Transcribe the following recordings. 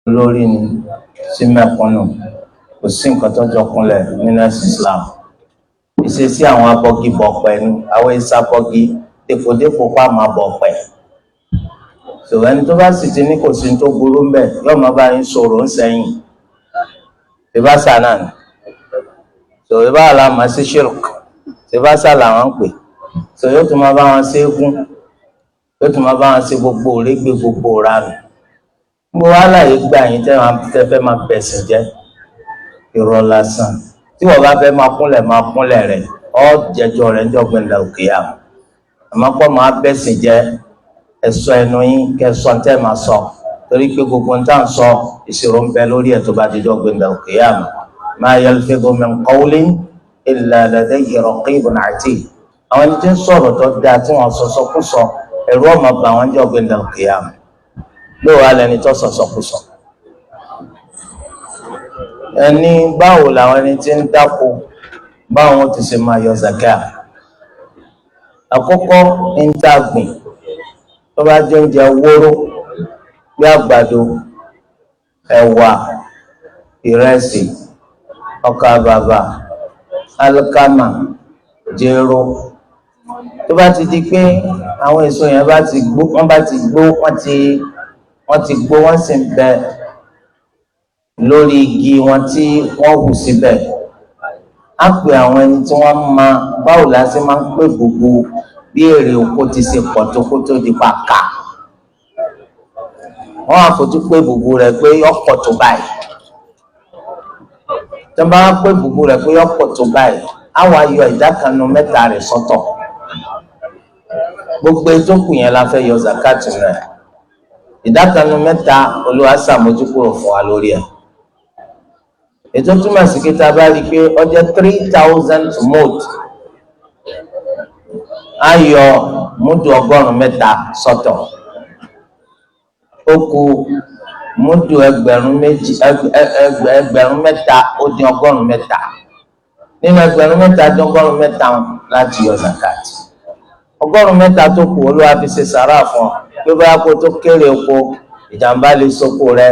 Olórí ni sí mẹ̀kúnnù, kò sí nǹkan tó jọ kúnlẹ̀ nínú ẹ̀sìn Islam. Ìṣesí àwọn abọ́gi bọ̀pẹ̀ ni àwọn ìsapọ́gi dèpòdépò pa máa bọ̀pẹ̀. Sọ̀rọ̀ ẹni tó bá sì ti ní kò sí tó burú ń bẹ̀, yóò máa bá yín sọ̀rọ̀ ń sẹ́yìn. Ìbáṣà náà ni sọ̀rọ̀ ìbá àlà máa sí ṣírk, ìbáṣà làwọn ń pè. Sọ̀rọ̀ yóò tún máa bá wọn ṣe égún, yóò tún máa bá wọn ṣe gbogbo òrégbè, gbogbo òranù. Gbogbo wàhálà yìí gbà yín tẹ́ fẹ́ máa bẹ̀sìn jẹ́, irọ́ lásán. Tí wọ́n bá fẹ́ máa kúnlẹ̀, máa kúnlẹ̀ rẹ̀, ọ́ jẹjọ́ rẹ̀ ń jọ́gbìn lẹ́òkè àmọ́. Àmọ́ pọ̀ máa bẹ̀sìn jẹ́, ẹ̀sọ́ ẹnu yín kẹsọ́ tẹ́ máa sọ, torí pé gbogbo ń tà ń sọ, ìṣirò ń bẹ lórí ẹ̀ tó bá di jọ́gbìn lẹ́òkè àmọ́. Ma yalfidhu min qawlin illa ladayhi raqibun atid. Àwọn ẹni tí ń sọ̀rọ̀ tó dáa tí wọ́n sọ sọkúsọ, ẹ̀rú ọmọ bà wọ́n jọ́gbìn lẹ́òkè àmọ́. Lóò wá lẹni tó sọ sọkúsọ. Ẹni báwo làwọn ẹni tí ń dáko, báwọn ti ṣe máa yọ zakat? Àkọ́kọ́, ń tá a gbìn tó bá jẹ́ oúnjẹ wóró bí àgbàdo, ẹ̀wà, ìrẹsì, ọkà bàbà, alikama, jéró, tó bá ti di pé àwọn èso yẹn bá ti gbó, wọ́n bá ti gbó, wọ́n ti gbó, wọ́n sì ń bẹ lórí igi wọn tí wọ́n hù síbẹ̀, á pè àwọn ẹni tí wọ́n máa báwo la ṣe máa ń pè gbogbo bí èrè oko ti ṣe pọ̀ tó kó tó di pa ká. Wọ́n á fojú pé gbogbo rẹ̀ pé ọ̀pọ̀ tó báyìí. Tí wọ́n bá pé gbogbo rẹ̀ pé ọ̀pọ̀ tó báyìí, á wá yọ ìdá kan nínú mẹ́ta rẹ̀ sọ́tọ̀. Gbogbo ètò kù yẹn la fẹ́ yọ zakat rẹ̀. Ìdá kan nínú mẹ́ta, Olúwa ṣàmójúkúrò fún wa lórí ẹ̀. Ètò túmọ̀ sí kí tá a bá rí i pé ó jẹ́ 3,000 mud, á yọ múdù 300 sọ́tọ̀. Ó kù múdù 2,000, 3,093. Nínú 3,093 láti yọ zakat. 300 tó kù, Olúwa fi ṣe sàrà fún ọ pé báyà kó tó kéré oko, ìjàmbá lè soko rẹ,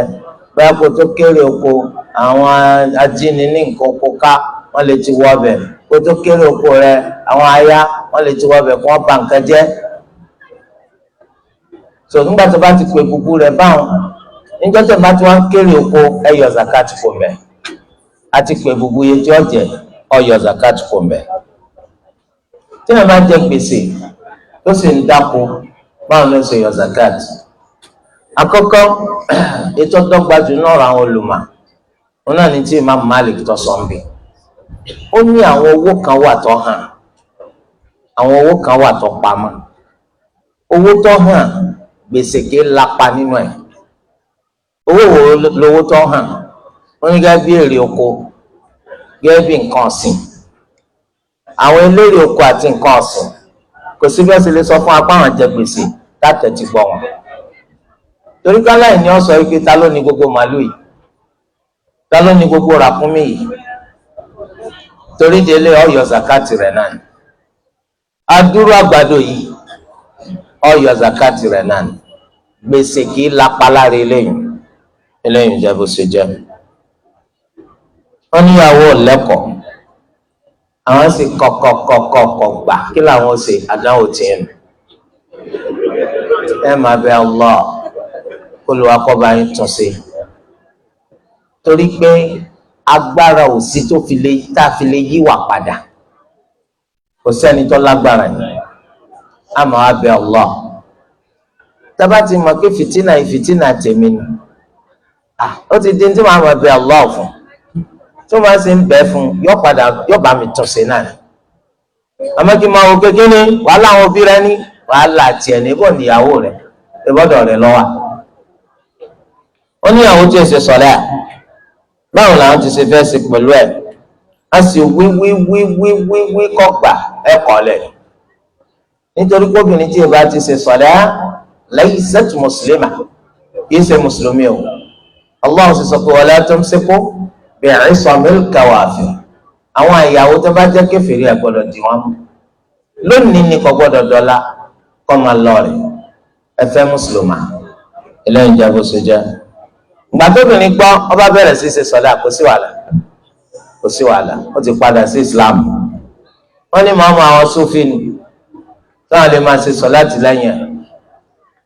báyà kó tó kéré oko, àwọn ajínigbé ní nǹkan oko ká, wọ́n lè ti wọ ọbẹ̀, kó tó kéré oko rẹ, àwọn aya wọ́n lè ti wọ ọbẹ̀ kó wọ́n bà nǹkan jẹ́. So nígbà tó bá ti pè gbogbo rẹ̀ báwọn, níjọ́ tó bá ti wá ń kéré oko, ẹ yọ zakat kò mẹ́. Àti pè gbogbo iye tí ó jẹ, ọ yọ zakat kò mẹ́. Tí wọ́n bá jẹ gbèsè tó sì ń dáko, báwọn ló ń ṣe yọ zakat? Àkọ́kọ́, ètò dọ́gba jù náà ra àwọn olùmọ̀, wọn náà ní tí Imam Malik tó sọ ń bì. Ó ní àwọn owó kan wà tó hàn, àwọn owó kan wà tó pamọ́. Owó tó hàn, gbèsè kì í lapa nínú ẹ̀. Owó wo lowó tó hàn? Wọ́n ní gẹ́gẹ́ bí èrè oko, gẹ́gẹ́ bí nǹkan ọ̀sìn. Àwọn eléré oko àti nǹkan ọ̀sìn, kò sí bí wọ́n ṣe lè sọ fún apá àwọn jẹ gbèsè látẹ̀tí gbọ́ wọn, torí kálá ìní ọ̀sọ̀ yìí pé ta ló ní gbogbo màálù yìí, ta ló ní gbogbo ràkúnmí yìí? Torí délé, ó yọ zakati rẹ̀ náà ni. Adúrú àgbàdo yìí, ó yọ zakati rẹ̀ náà ni. Gbèsè kì í lapa lára eléyìí. Eléyìí jẹ́ bó ṣe jẹ́. Wọ́n níyàwó lẹ́kọ̀ọ́, àwọn sì kọ̀kọ̀kọ̀kọ̀ gbà. Kí làwọn ṣe? Àdánwò tiẹ̀ nù. Ẹ máa bẹ Allah kó lè wá kọ́ bá yín tún ṣe, torí pé agbára ò sí tó fi lè tá a fi lè yíwà padà. Kò sẹ́ni tó lágbára yìí. A máa bẹ Allah. Tábà ti mọ̀ pé fìtínà yìí, fìtínà tèmi ni, ó ti di ní tí màá máa bẹ Allah fún, tó máa ṣe ń bẹ fún, yọ padà yọ bá mi tún ṣe náà ni. Àmọ́ kí n máa wo kékeré ní wàhálà àwọn òbí rẹ, ní wàhálà tiẹ̀ ní ibò níyàwó rẹ, ìbọ̀dọ̀ rẹ lọ́wọ́. Ó níyàwó tí ò ṣe sọ̀lẹ́ à, báwo làwọn ti ṣe fẹ́ ṣe pẹ̀lú ẹ̀? A sì wí wí wí wí wí wí kọ́ gbà, ẹ̀ kọ́ lẹ̀, nítorí pé obìnrin tí ìbá ti ṣe sọ̀lẹ́, laysat muslima, kì í ṣe mùsùlùmí o. Allah sì sọ pé wala tumsiku bi'isamil kawafir. Àwọn ìyàwó tó bá jẹ́ kèfèrí, ẹ̀ gbọ́dọ̀ dì wọ́n mú. Lónìí ni kò gbọ́dọ̀ dọ́là, kọ́ máa lọ rẹ̀. Ẹ fẹ́ mùsùlùmá. Eléyìí jẹ́ bó ṣe jẹ́. Ìgbà tóbìnrin gbọ́ ọba bẹ̀rẹ̀ sí ṣe sọ̀dá, kò sí wàhálà, kò sí wàhálà, ó ti padà sí Islam. Wọ́n ní màmú àwọn Sufi ni táwọn lè máa ṣe sọ láti lẹ́yìn ẹ̀.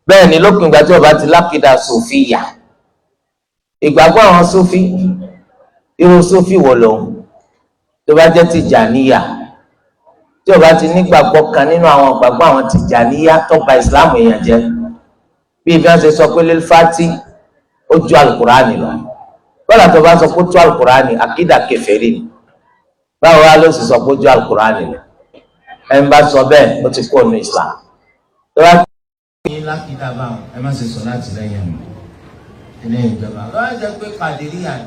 Bẹ́ẹ̀ ni lópin ìgbà tí ọba ti lákìdá Sufiya, ìgbàgbọ́ àwọn Sufi, irú Sufi wò lòun tó bá jẹ́ Tìjàníyà, tí ọba ti nígbàgbọ́ kan nínú àwọn ìgbàgbọ́ àwọn Tìjàníyà tó ba Islam èèyàn jẹ́, bí ibi wọn ṣe sọ pé lílfàtì ó ju alukurani lọ, bọ́lá tó bá sọ pé ó ju alukurani, àkídà kèfèrí ni. Báwo wá ló sì sọ pé ó ju alukurani lọ? Ẹ̀ ń bá sọ bẹ́ẹ̀, ó ti kó nu Islam. Tó bá ní lákìdá báwọn, ẹ má ṣe sọ láti lẹ́yìn ẹ̀mọ́ eléyìí ìjọba lọ́wọ́ jẹ́ pé Kàdíríyà ni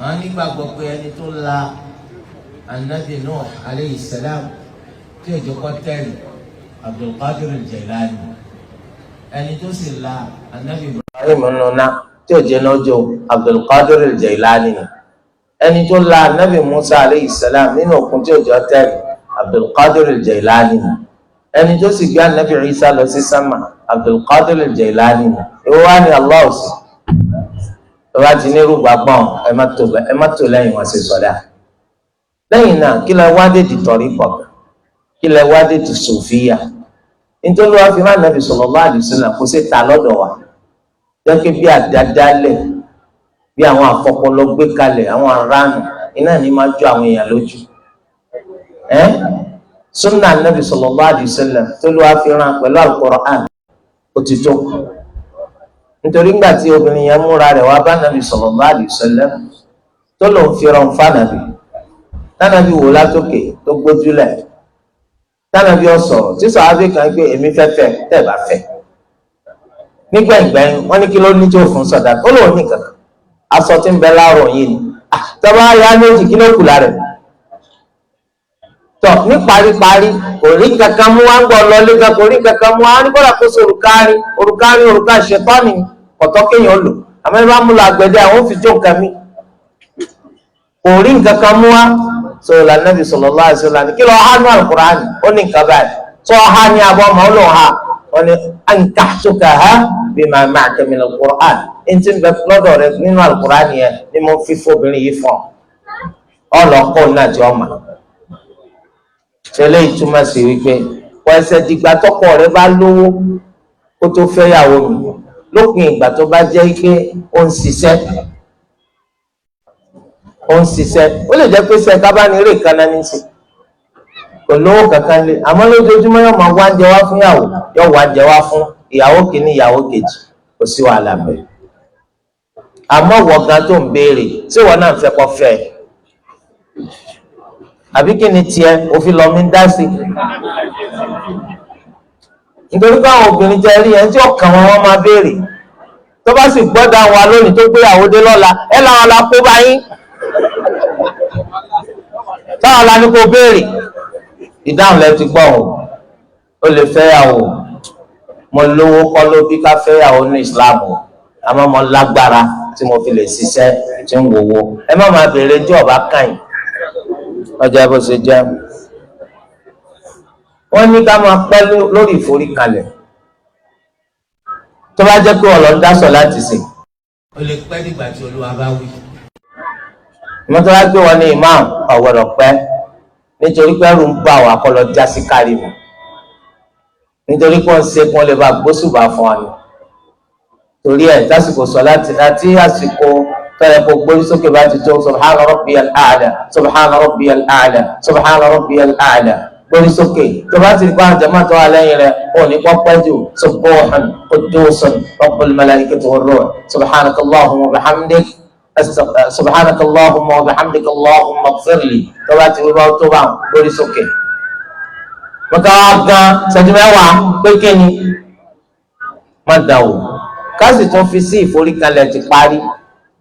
àwọn nígbàgbọ́ pé ẹni tó la anabi Nuh aleyhi salam tí òjò kọ́ tẹ́lẹ̀ Abdulkadir Jailani, ẹni tó sì la anabi Ibrahim nuna tí òjò náà jọ Abdulkadir Jailani ni, ẹni tó la anabi Musa aleyhi salam nínú òkun tí òjò tẹ́lẹ̀ Abdulkadir Jailani ni, ẹni tó sì gbé anabi Isa lọ sí sámà Abdulkadir Jailani ni. Ìwọ wá ní Allah sí tọ́ba ti ní rúgbà gbọ́n, ẹ má tó lẹ́yìn wọn ṣe sọ̀dá. Lẹ́yìn náà, kí lẹ wá dé di tọ̀rí kọ̀ọ̀kan? Kí lẹ wá dé di sòfíà? Nítorí wàá fi má nàbì sallallahu alaihi wasallam kó sì ta lọ́dọ̀ wa jẹ́ pé bí àdádálẹ̀, bí àwọn àfọpọlọ gbé kalẹ̀, àwọn aráàlú iná ní máa jó àwọn èèyàn lójú. Ẹ́ sunna nàbì sallallahu alaihi wasallam tó ló wàá fi rán pẹ̀lú al-Qur'an òtítọ́. Nítorí ńgbà tí obìnrin yẹn múra rẹ̀ wá bá nàbì sallallahu alaihi wasallam tó lòun fi rán fànàbì, tànàbì wò látòkè tó gbójúlẹ̀, tànàbì ọ̀sọ̀rọ̀ tí sàábì kan pé èmi fẹ́ fẹ́ tẹ̀ bá fẹ́ nígbẹ̀ngbẹ̀ng, wọ́n ní kí ló ní tí ó fún sọ̀dá, ó lóun ní kankan, aṣọ tí ń bẹ láàrọ̀ yìí ni tọ́ba ya méjì, kí ló kù lára ẹ̀ tọ́ ní paríparí? Kò rí kankan mú wá ń gbọ́ lọlé kan, kò rí kankan mú wá ní kọ́lá kó so òrùkárí òrùkárí òrùká ṣetọ́ni ọ̀tọ́ kéèyàn lò, àmọ́ ẹ bá mú lọ àgbẹ̀dẹ àwọn ò fi jó nǹkan mi. Kò rí nǹkan kan mú wá. Sọ̀rọ̀ la Nabi sallallahu alaihi wasallam kí lọ́ọ́ hánú alukur'ani, ó ní nǹkan báyìí tó ha ní abọ́ ọmọ ó lòun ha, wọ́n ní ankahtukaha bima ma'aka min alukur'an, ntí ń bẹ lọ́dọ̀ rẹ nínú alukur'ani yẹn ni mo fi fóbìnrin yìí fún ọ ọlọ́kọ́ náà tí ọ mà. Tẹ́lẹ̀ ìtumọ̀ sí wípé wọ́n ẹsẹ̀ dìgbà tọkọ rẹ bá lówó kó tó fẹ́yàwó mi, lópin ìgbà tó bá jẹ́ pé ó ń ṣiṣẹ́, ó ń ṣiṣẹ́. Ó lè jẹ́ pé ṣe kábánirè kan náà ní í ṣe, kò lówó kankan lé, àmọ́ lójoojúmọ́ yóò máa wá oúnjẹ wá fún ìyàwó, yóò wá oúnjẹ wá fún ìyàwó kìíní, ìyàwó kejì, kò sí wàhálà bẹ́ẹ̀. Àmọ́ wọ̀ gan tó ń béèrè, ṣé ìwọ náà ń fẹ́ kọ́ fẹ́ ẹ àbí kí ni tiẹ̀ òfin lọ́ọ́ mi ń dá sí? Nítorí pé àwọn obìnrin jẹ́ rí ẹni tí ọkàn wọn, wọ́n máa béèrè. Tó bá sì gbọ́dọ̀ àwọn alónìí tó gbéyàwó dé lọ́la, ẹ làwọn la kó bá yín, táwọn la ní kó béèrè. Ìdáhùn lẹ ti gbọ́ o. Ó lè fẹ́yàwó. Mo lówó kọ́ ló bí ká fẹ́yàwó ní Islam o, àmọ́ mo lágbára tí mo fi lè ṣiṣẹ́ tí ń wòwó. Ẹ má máa béèrè tí ọba kàn yín. Ọjà bó ṣe jẹ́. Wọ́n ní ká máa pẹ́ lórí ìforíkalẹ̀ tó bá jẹ́ pé ọ̀lọ́ ń dá sọ láti sè. Ó lè pẹ́ nígbà tí Olúwa bá wí. Ìmọ̀tò wá pé wọ́n ní imam ọ̀gbọ́dọ̀ pẹ́, nítorí pé ẹrù ń bà wá kọ́ lọ já sí kárí mu, nítorí pé wọ́n ṣe kí wọ́n lè bá gbósùbà fún wa ni. Torí ẹ̀, tásìkò sọ láti àti àsìkò tọ́lẹ̀ kó gbórí sókè bá ti tó, subhana rabbiyal a'la, subhana rabbiyal a'la, subhana rabbiyal a'la, gbórí sókè. Tó bá ti rí pa àwọn jama tó wà lẹ́yìn rẹ̀ wọn ò ní kọ́ pẹ́ jù, subuhun quddusun rabbul malaikati war ruh, subhanaka allahumma wa bihamdik, subhanaka allahumma wa bihamdik, allahumma ighfirli. Tó bá ti rí bá tó bá gbórí sókè. Wọ́n ká wá gan ṣẹ́jú mẹ́wàá pé kí ni má dà o, ká sì tún fi sí ìforíkalẹ̀ ti parí,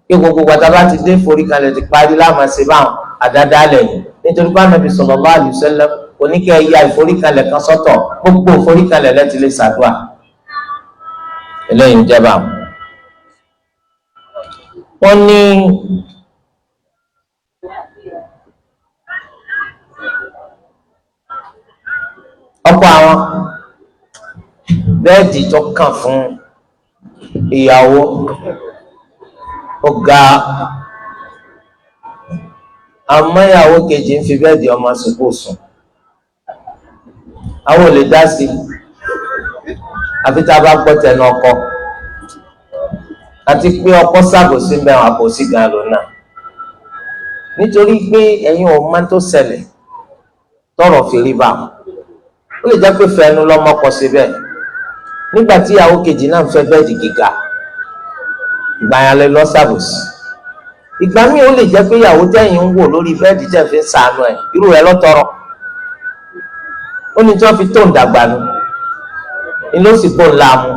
kí gbogbo gbàtà bá ti dé ìforíkalẹ̀ ti parí láàmà sí báwọn àdádálẹ̀ ni. Nítorí pé Ànábì sallallahu alaihi wasallam oníkẹ́ ya ìforíkalẹ̀ kan sọ́tọ̀, gbogbo ìforíkalẹ̀ lẹ́ti lè ṣàdúà. Eléyìí ń jẹba. Wọ́n ní ọkọ àwọn bẹ́ẹ̀dì tó kàn fún ìyàwó Ó ga, àmọ́ ìyàwó kejì ń fi bẹ́ẹ̀dì ọmọ sùkúù sùn. Àwọn ò lè dá sí i àfi tá a bá gbọ́ tẹnu ọkọ, àti pé ọkọ ṣàbòsí mẹ́wàá àbòsí gan lónà, nítorí pé ẹ̀yin ò máa tó ṣẹlẹ̀ tọrọ fi rí bá wọn. Ó lè jẹ́ pé fẹ́nu lọ́mọkọ síbẹ̀ nígbà tí ìyàwó kejì náà ń fẹ́ bẹ́ẹ̀dì gíga, ìgbà yẹn lè lọ ṣàbòsí. Ìgbà míì ó lè jẹ́ pé ìyàwó tẹ̀yìn ń wò lórí bẹ́ẹ̀dì tẹ̀ fi ń sànú ẹ̀, irú rẹ̀ lọ́tọ̀rọ̀ ó ní tí wọ́n fi tó ń dàgbà nù ni ló sì bò ńlá mu.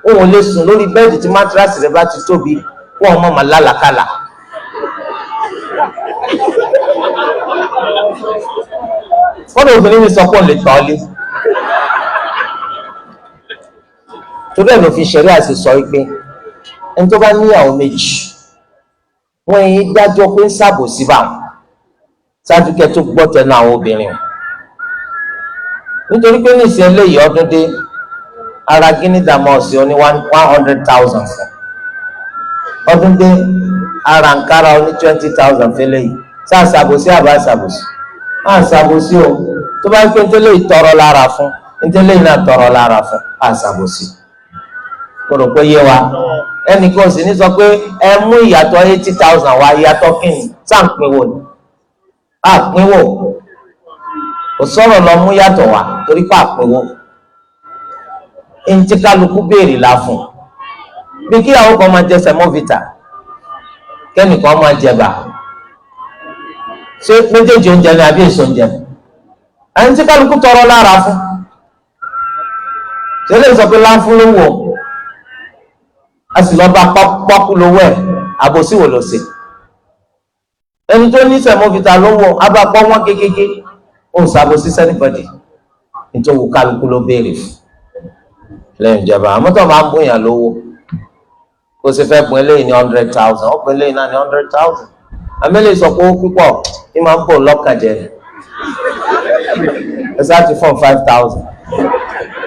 Òun lè sùn lórí bẹ́ẹ̀dì tí mátíráàsì rẹ̀ bá ti tóbi kó wọn mọ̀ máa lálàkàlà. Fọ́nà obìnrin mi sọ pé òun lè tọ́ lé, torí ẹ̀ ló fi ṣẹ̀rí àti sọ pé ẹni tó bá níyàwó méjì, wọ́n yìí dájọ́ pé ń ṣàbòsí bá wọn ṣáájú kẹ́ tó gbọ́ tẹnu àwọn obìnrin o, nítorí pé nísìnyí eléyìí ọdún dé ara gíní dàmọ́ọ̀sì ó ní 100,000 fún ọdún dé, ara nkárá ó ní 20,000 fẹ́lẹ́ yìí. Sáà ṣàbòsí àbá ṣàbòsí à ń ṣàbòsí o. Tó bá ń pè ntẹ́lẹ̀ yìí tọrọ lára fún ntẹ́lẹ̀ yìí náà tọrọ lára fún, à ń ṣàbòsí. Kò rò pé yé wa. Ẹnìkan sì ní sọ pé ẹ mú ìyàtọ̀ 80,000 wá, ìyàtọ̀ kìnnì sáà ń pinwò ni à pinwò kò sọ̀rọ̀ lọ mú yàtọ̀ wá torí pé àpinwò ntí kálukú béèrè la fún. Bí kíyàwó kan máa jẹ sẹmọ́vìtà, kẹ́nìkan máa jẹba, ṣé méjèèjì oúnjẹ ni àbí èso oúnjẹ? Ẹni tí kálukú tọrọ lára fún, ṣé lè sọ pé láǹfún ló wò a sì lọ bá pọ́kú lówó ẹ̀, àbòsí wò ló ṣe? Ẹni tó ní sẹmọ́vìtà ló wò abapọ̀ wọn kékeré, ó ṣàbòsí sẹ́nìbọ̀dì, nítorí kálukú ló béèrè fún lẹ́yìn ìjọba. Àmọ́ tó máa ń bóyá lówó, kó sì fẹ́ pín eléyìí ní 100,000, ó pín eléyìí náà ní 100,000. Àmẹ́lẹ̀ sọ pé ó púpọ̀ ní máa ń bò lọ́kàn jẹ, ẹ sá ti fọ́n 5,000,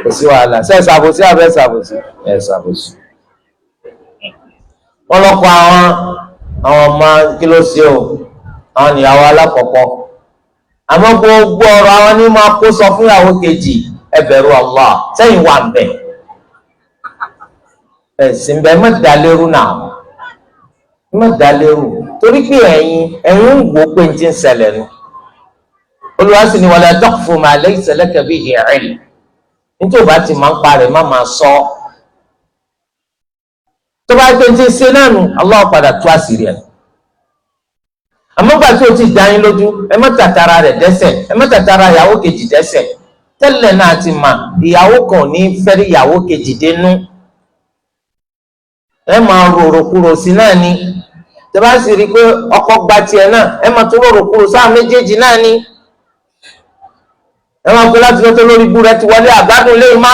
kò sí wàhálà. Ṣe é ṣàbòsí àbẹ́ ṣàbòsí? Ẹ ṣàbòsí. Wọ́n lọ kọ àwọn ọmọ kí ló ṣe o, àwọn ìyàwó alákọ̀ọ́kọ́, àmọ́ gbogbo ọ̀rọ̀ àwọn ní máa kó sọ fún ìyàwó kejì. Ẹ bẹ̀rù Allah, sẹ́yìn wà ń bẹ̀ ẹ̀sìn bẹ́ẹ̀, má dalérú náà, má dalérú, torí pé ẹ̀yin ń wò pé n ti ń ṣẹlẹ̀ nu. Olúwa sì ni wala taqfu ma laysa laka bihi ilm, nítorí bá ti máa ń parẹ́ má máa sọ. Tó bá pé n ti ṣe náà nu, Allah padà tú àṣírí ẹ̀. Àmọ́ gbà tí o ti dá yín lójú, ẹ má tàtàrà rẹ̀ dẹ́ṣẹ̀, ẹ má tàtàrà ìyàwó kejì dẹ́ṣẹ̀. Tẹ́lẹ̀ náà ti mà ìyàwó kan ò ní fẹ́rí ìyàwó kejì dénú, ẹ máa rorò kúrò sí náà ni. Tẹ́ bá sì rí i pé ọkọ gba tiẹ̀ náà, ẹ máa tún rorò kúrò sáà méjèèjì náà ni. Ẹ máa pẹ́ láti lọ́tọ́ lórí ibú rẹ ti wọlé àgbádùn lé má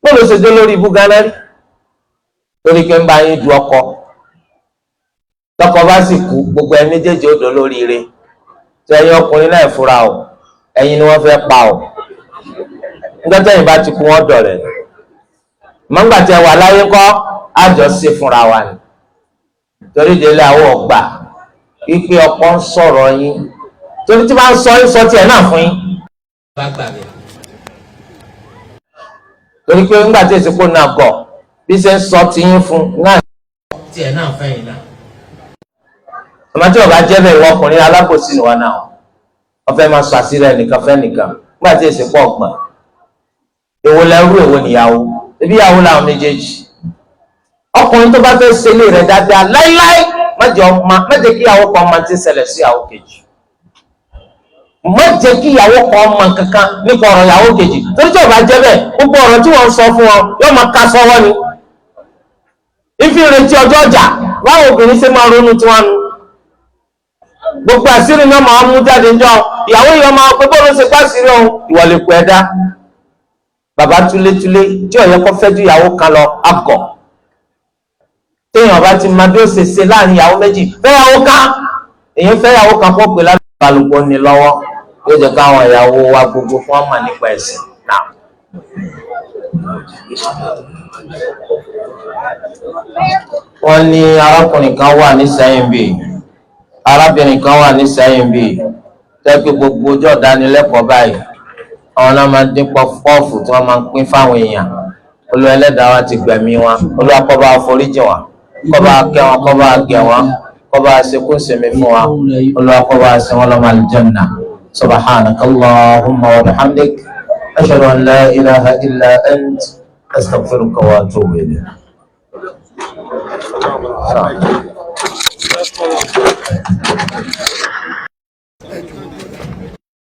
bóòlù ṣe dé lórí ibú ganan rí, torí pé ń bá yín du ọkọ. Tọkọ bá sì kú, gbogbo ẹ méjèèjì ó dò lórí ire. Tí ẹ̀yin ọkùnrin náà fura o, ẹ̀yin ni wọ́n fẹ́ pa o. Nígbà tẹ́yin bá ti kú, wọ́n dọ̀rẹ́. Mọ̀ngbà tí ẹ wà láyé ńkọ́, àjọ ṣe fúnra wa ni. Torí délé àwọn ọgbà wípé ọkọ ń sọ̀rọ̀ yín, torí tí wọ́n sọ yín sọ tiẹ̀ náà fún yín. Torí pé ńgbà tí èsì kò náà gọ̀ bí ṣe ń sọ tiyín fún náà tiẹ̀ náà fẹ́yìn náà. Àmọ́ tí ọba jẹ́ bẹ́ẹ̀, ìwọ ọkùnrin alábòsí ni wọn náà, wọ́n fẹ́ máa sọ àṣírí ẹnìkan fẹ́ nìkan nígbà tí èsì pọ̀ gbọ̀n. Èwo lẹ́rú, èwo nìyàwó? Ebi ìyàwó làwọn méjèèjì. Ọkùnrin tó bá fẹ́ ṣe ilé rẹ̀ dáadáa láíláí, má jẹ́ kí ìyàwó kan máa ti ṣẹlẹ̀ sí ìyàwó kejì. Má jẹ́ kí ìyàwó kan mọ kankan nípa ọ̀rọ̀ ìyàwó kejì, torí tí ọba jẹ́ bẹ́ẹ̀, gbogbo ọ̀rọ̀ tí wọ́n ń sọ fún wọn yóò máa ka sọ́wọ́ ni. Ìfi ìrètí ọjọ́ ọjà, báwo obìnrin ṣe máa ronú tiwọn nu? Gbogbo àṣírí náà máa mú jáde ńjọ́ ìyàwó yìí máa pé bọ́ọ̀lù ṣe pàṣírí òun ìwọlé pẹ́ dá. Bàbá túlétúlé tí ọ̀yẹ́ kọ́ fẹ́ ju ìyàwó kan lọ àgọ̀. Téèyàn bá ti máa bí ó ṣe ṣe láàrin ìyàwó méjì, fẹ́yàwó kan, èyàn fẹ́yàwó kan kó pè láti balùwẹ̀ ní lọ́wọ́, yóò jẹ́ káwọn ìyàwó wa gbogbo fún ọmọ nípa ẹ̀sìn náà. Wọ́n ní arákùnrin kan wà nísẹ́yìn bíi, arábìnrin kan wà nísẹ́yìn bíi, tẹ́gbẹ́ gbogbo ọjọ́ ìdánilẹ́kọ̀ọ́ báyìí, àwọn náà máa ń dín pọ́ọ̀fù tí wọ́n máa ń pín fáwọn èèyàn. Olúwa Ẹlẹ́dàá wa ti gbẹ̀mí wọn. Olúwa kó bá foríjì wọn, kó bá kẹ́ wọn, kó bá gẹ̀ wọn, kó bá ṣekú sinmi fún wa. Olúwa kó bá ṣe wọn lọ́mọ àlùjánnà. Subhanaka Allahumma wa bihamdik, ashhadu an la ilaha illa ant, astaghfiruka wa atubu ilayk.